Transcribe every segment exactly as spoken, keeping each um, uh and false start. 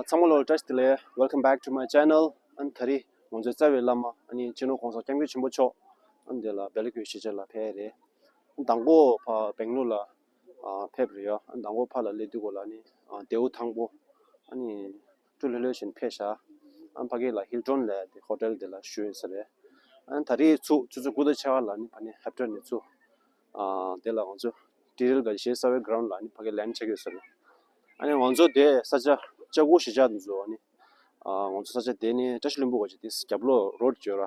ཚང་མ་ལོ་བཀྲ་ཤིས་བདེ་ལེགས། Welcome back to my channel. ཨ་ནི་ད་རེས་ང་ཚོའི་རྩ་བའི་བླ་མ་ཨ་ནི་སྤྱི་ནོར་གོང་ས་སྐྱབས་མགོན་ཆེན་པོ་མཆོག་ཨ་ནི་དེ་ལ་སྦེལ་ཀོབ་གཞིས་ཆགས་ལ་ཕེབས་རེད། དང་པོ་ཕ་སྦེང་ལོར་ལ་ཨ་ཕེབས་རེད་ཡ། ཨ་དང་པོ་ཕ་ལ་སླེབས་དུས་སྐོར་ལ་ཨ་ནི་ཨ་རྡེའུ་དང་པོ་ཨ་ནི་ཀྲུ་ལྷོད་ལྷོད་བཞིན་ཕེབས་ཤག་ཨ་ཕ་གི་ལ་ཧིལ་ཊོན་ལ་དེ་ཧོ་ཊེལ་དེ་ལ་བཞུགས་ཡོད་ས་རེད། ཨ་ནི་ད་རེས་ཚུར་ཆུ་ཚོད་དགུ་དང་ཕྱེད་ཀ་ལ་ཨ་ནི་ཕ་ནི་ཧེབ་ཊོན་ནས་ཚུར་ཨ་དེ་ལ་ང་ཚོ་ཊི་རི་ཨེལ་ག་གཞན་ས་བའི་གྷི་རའུན་ཌི་ལ་ཨ་ནི་ཕ་གི་ལེན་ཌི་བྱེད་ཀྱི་ཡོད་ས་རེད། ཨ་ནི་ང་ཚོ་དེ་ས་ཆ་ལྕགས་ཀོ་གཞིས་ཆགས་དེ་ཚོ་ཨ་ནི་ཨ་ང་ཚོ་ས་ཆ་དེ་ནི་བཀྲ་ཤིས་ལྷུན་པོ་ག་ཅིག་དེ་རྒྱབ་ལོགས་རོ་ཌི་བརྗོད་ར་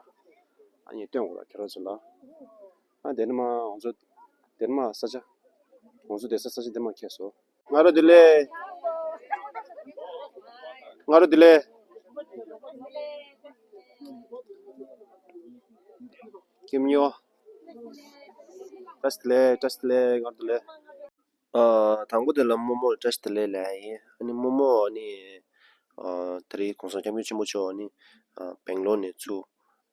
ཨ་ནི་སྟོན་དགོས་ར་ཁྱེད་རང་ཚོ་ལ། ཨ་དེ་ནི་མ་ང་ཚོ་དེ་ནི་མ་ས་ཆ་ང་ཚོ་དེ་ས་ས་ཆ་དེ་མ་ཁེལ་སོང་། ང་རོ་བདེ་ལེགས། ང་རོ་བདེ་ལེགས། ཀེམ་ཉོ། བཀྲ་ཤིས་བདེ་ལེགས། བཀྲ་ཤིས་བདེ་ལེགས། ང་རོ་བདེ་ལེགས། ཨ་དང་པོ་དེ་ལ་རྨོ་མོར་བཀྲ་ཤིས་བདེ་ལེགས་ལབ་ཡ་ཡིན། ཨ་ནི་རྨོ་མོ་ཨ་ནི་ཨ་ད་རེས་གོང་ས་སྐྱབས་མགོན་ཆེན་པོ་མཆོག་ཨ་ནི་ཨ་སྦེང་ལོར་ནས་ཚུར་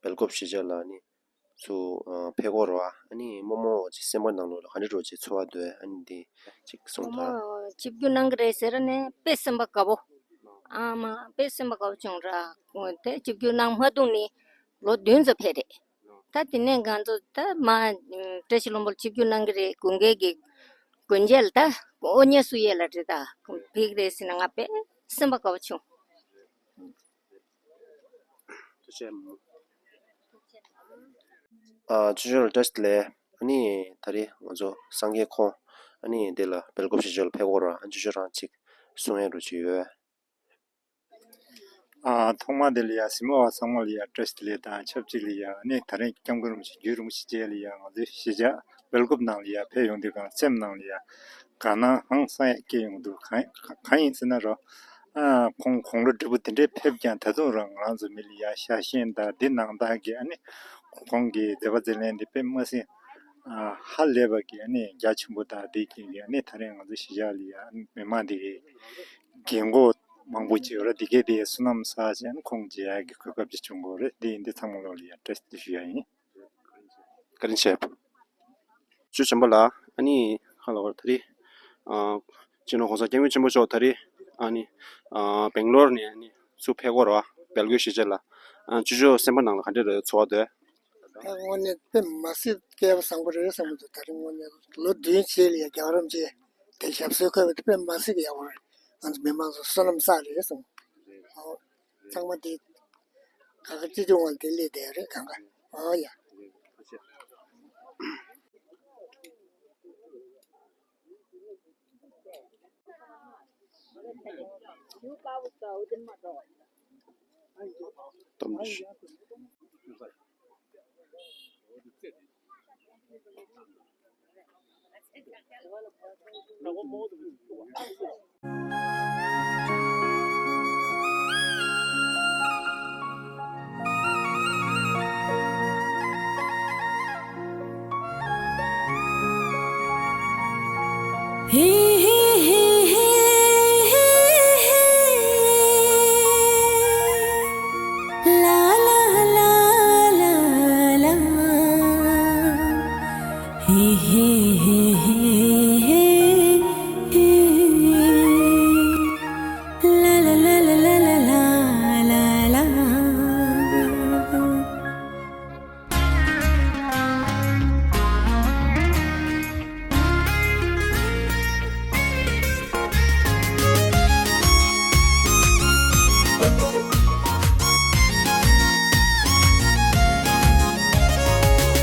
སྦེལ་ཀོབ་གཞིས་ཆགས་ལ་ཨ་ནི་ཚུར་ཨ་ཕེབས་སྐོར་རོ། ཨ་ནི་རྨོ་མོ་ཅིག་སེམས་པ་ནང་ལོགས་ལ་ག་འདྲ་རོ་ཅིག་ཚོར་བ་འདུག་ཨ་ནི་འདི་ཅིག་གསུངས་དང་། ཆིབས་བསྒྱུར་གནང་གི་རེད་ཟེར་ནས་དཔེ་སེམས་པ་དགའ་པོ། ཨ་མ་དཔེ་སེམས་པ་དགའ་པོ་བྱུང་ར། དེ་ཆིབས་བསྒྱུར་གནང་མ་ཐུབ་ནི་ལོ་བདུན་ཙམ་ཕེབས་རེད། ད་དེ་ནས་ང་ཚོ་ད་མ་བཀྲ་ཤིས་ལྷུན་པོར་ཆིབས་བསྒྱུར་གནང་གི་རེད། དགུན་ཁའི་གི་དགུན་མཇལ་ད་དབུ་བརྙེས་སུ་ཡས་ལ་རེད། ད་ཕེབས་ཀྱི་རེད་ཟེར་ན་ང་དཔེ་སེམས་པ་དགའ་པོ་བྱུང་། ཐུགས་རྗེ་ཆེ། ཨ་ཅོ་ཅོ་ལ་བཀྲ་ཤིས་བདེ་ལེགས། ཨ་ནི་ད་རེས་ང་ཚོ་སངས་རྒྱས་ཁོང་ཨ་ནི་འདི་ལ་སྦེལ་ཀོབ་གཞིས་ཆགས་ལ་ཕེབས་སྐོར་ར། ཨ་ཅོ་ཅོ་རང་ཅིག་གསུང་ཡ་འགྲོ་ཅིག་ཡོད། ཨ་ཐོག་མ་དེ་ལ་ཡ་གཟིགས་མོ་བ་ཚང་མ་ལ་ཡ་བཀྲ་ཤིས་བདེ་ལེགས་དང་ཆབས་ཅིག་ལ་ཡ་ཨ་ནི་ད་རེས་སྐྱབས་མགོན་རིན་པོ་ཆེ་རྒྱུད་རིན་པོ་ཆེ་རྗེ་ལ་ཡ་ང་ཚོའི་གཞིས་ཆགས་སྦེལ་ཀོབ་ནང་ལ་ཡ་ཕེབས་ཡོང་དུས་གང་སེམས་ནང་ལ་ཡ་དགའ་སྣང་ཧང་སང་ཡ་སྐྱེ་ཡོང་འདུག་གང་གང་ཡིན་ཟེར་ན་རོ། ཨ་ཁོང་དགུང་ལོ་བགྲེས་པོ་དེ་འདྲའི་ཕེབས་ཀྱང་ད་དུང་རང་རང་ཚོ་མི་ལ་ཡ་ཤ་ཞེན་དང་འདི་ནང་བདག་གི་ཨ་ནི་ཁོང་གི་མཛད་པ་མཛད་ལན་འདི་དཔེ་མ་སྲིད་ཨ་ཧ་ལས་པ་གི་ཨ་ནི་རྒྱ་ཆེན་པོ་དང་འདི་གི་གི་ཨ་ནི་ད་རེས་ང་ཚོ་གཞིས་ཆགས་ལ་ཡ་ཨ་ནི་མི་མང་འདི་གི་རྒན་གོག་མང་པོ་ཅིག་ཡོད་རེད། འདི་གའི་དེ་བསོད་ནམས་བསགས་བྱས་ཨ་ནི་ཁོང་མཇལ་ཡག་གི་གོ་སྐབས་ཅིག་བྱུང་གི་རེད། འདི་ཡིན་དུས་ཚང་མ་ལོ་ལ་ཡ་བཀྲ་ཤིས་བདེ་ལེགས་ཞུ་ཡ་ཡིན། བཀའ་དྲིན་ཆེ། ཇོ་ཆེན་པོ་ལགས། ཨ་ནི་ཧ་ལ་བར་ད་རེས་ཨ་སྤྱི་ནོར་གོང་ས་སྐྱབས་མགོན་ཆེན་པོ་མཆོག་ད་རེས་ཨ་ནི་ཨ་སྦེང་ལོར་ནས་ཨ་ནི་ཚུར་ཕེབས་སྐོར་བ་སྦེལ་ཀོབ་གཞིས་ཆགས་ལ། ཨ་ཇོ་ཇོ་སེམས་པ་ནང་ལ་ག་འདྲ་རེད། ཚོར་བ་འདུག་ད་དངོས་གནས་དཔེ་མ་སྲིད་སྐལ་བ་བཟང་པོ་རེད་བསམ་གྱི་འདུག་ད་རེས་དངོས་གནས་ལོ་བདུན་རྗེས་ལ་ཡ་རྒྱལ་བ་རིན་པོ་ཆེ་དེ་ཞབས་སོར་འཁོད་པ་དེ་དཔེ་མ་སྲིད་ཀྱི་ཡག་པོ་རེད། ང་ཚོ་མི་མང་ཚོ་བསོད་ནམས་བསགས་རེད་བསམ། ཨོ། ཚང་མ་དེ་ག་ག་ཅི་ཅུང་བ་དེ་ལས་དེ་རེད་གང་ག་ཨོ་ཡ།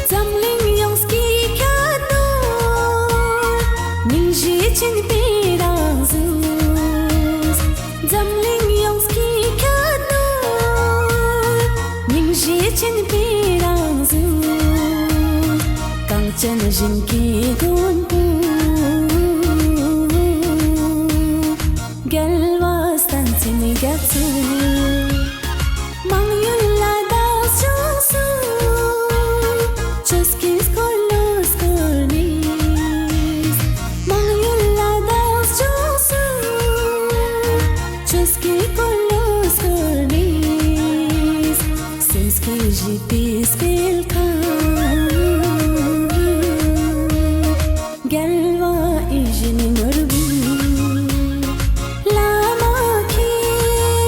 འཛམ་གླིང་ཡོངས་ཀྱི་ཁྱད་ནོར། སྙིང་རྗེ་ཆེན་པོའི་རང་གཟུགས། འཛམ་གླིང་ཡོངས་ཀྱི་ཁྱད་ནོར། སྙིང་རྗེ་ཆེན་པོའི་རང་གཟུགས། གངས་ཅན་ཞིང་གི་མགོན་པོ། རྒྱལ་བ་བསྟན་འཛིན་རྒྱ་མཚོ། མང་ཡུལ་ལ་བདག་སྐྱོང་སོང་། ཆོས་ཀྱི་འཁོར་ལོ་བསྐོར་ནས། མང་ཡུལ་ལ་བདག་སྐྱོང་སོང་། ཆོས་ཀྱི་འཁོར་ལོ་བསྐོར་ནས། སེམས་བསྐྱེད་བཞི་པའི་སྤེལ་ཁང་། རྒྱལ་བ་ཡིད་བཞིན་ནོར་བུའི་བླ་མ་མཁྱེན།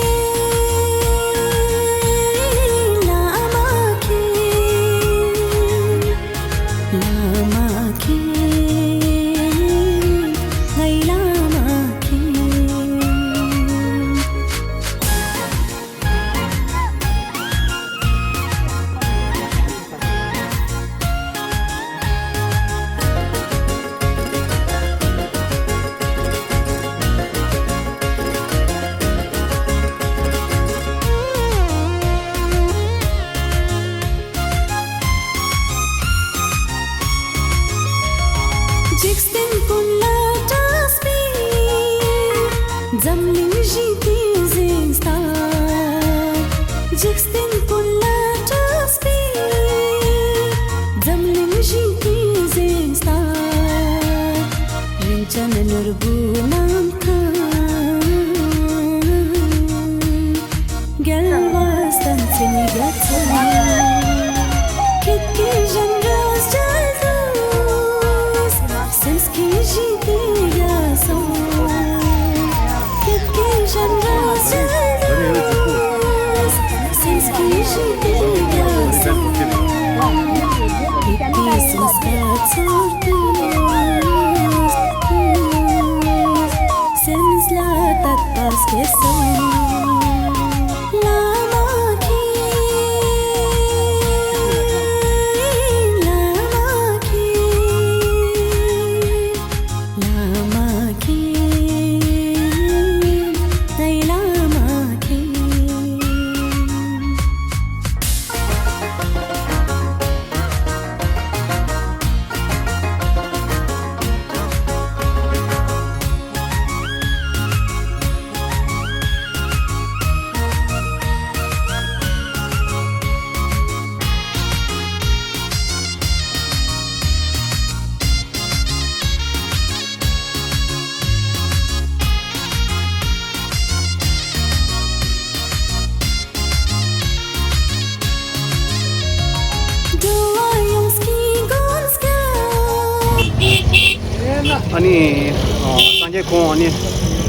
ཨ་ནི་ཨ་སངས་རྒྱས་ཁོང་ཨ་ནི་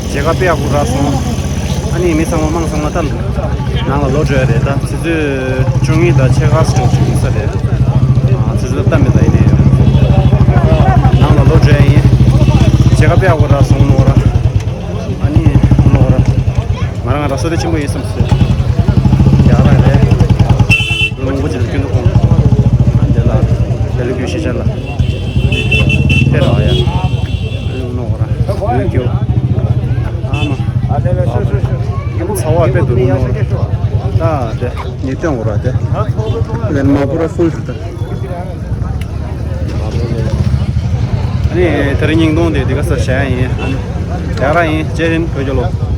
མཇལ་ཁ་དཔེ་ཡག་པོ་རག་སོང་། ཨ་ནི་མི་ཚང་མ་མང་ཚང་མ་ད་ནང་ལ་ལོག་འགྲོ་ཡ་རེད། ད་ཆུ་ཚོད་བཅུ་གཉིས་དང་ཕྱེད་ཀ་ཙམ་ཞིག་ཡིན་ས་རེད། ཨ་ཆུ་ཚོད་ད་མི་ད་ཡིན་ནས་ནང་ལ་ལོག་འགྲོ་ཡ་ཡིན། མཇལ་ཁ་དཔེ་ཡག་པོ་རག་སོང་ནོར། ཨ་ནི་ནོར། ང་རང་ང་རང་བསོད་བདེ་ཆེན་པོ་ཡིན་བསམ་སོང་། ཡག་རང་རེད། ལོ་མང་པོ་ཅིག་ལ་སྐྱོན་འདུག་ཁོང་། ཨ་འདི་ལ་དེ་ལ་རྒྱུས་ཤེས་བྱ་ལ་ཕེ་ར་ཡ། ཨ་ནི་ནོར་ར་ཡོད་རྒྱུ། ཨ་མ། ཨ་ཚ་བ་དཔེ་འདུག་ནོར། ད་དེ་ཉིས་སྟོན་འོ་ར་དེ་ལན་མ་པུ་ར་ཧྥུལ་རེད་ད། ཨ་ནི་དེ་རིང་ཉིན་གཏོང་དེ་འདི་ག་སར་བྱ་ཡ་ཡིན། ཨ་ནི་ཡག་ར་ཡིན། ཇེ་ཧིན་བོད་རྒྱལ་ལོ།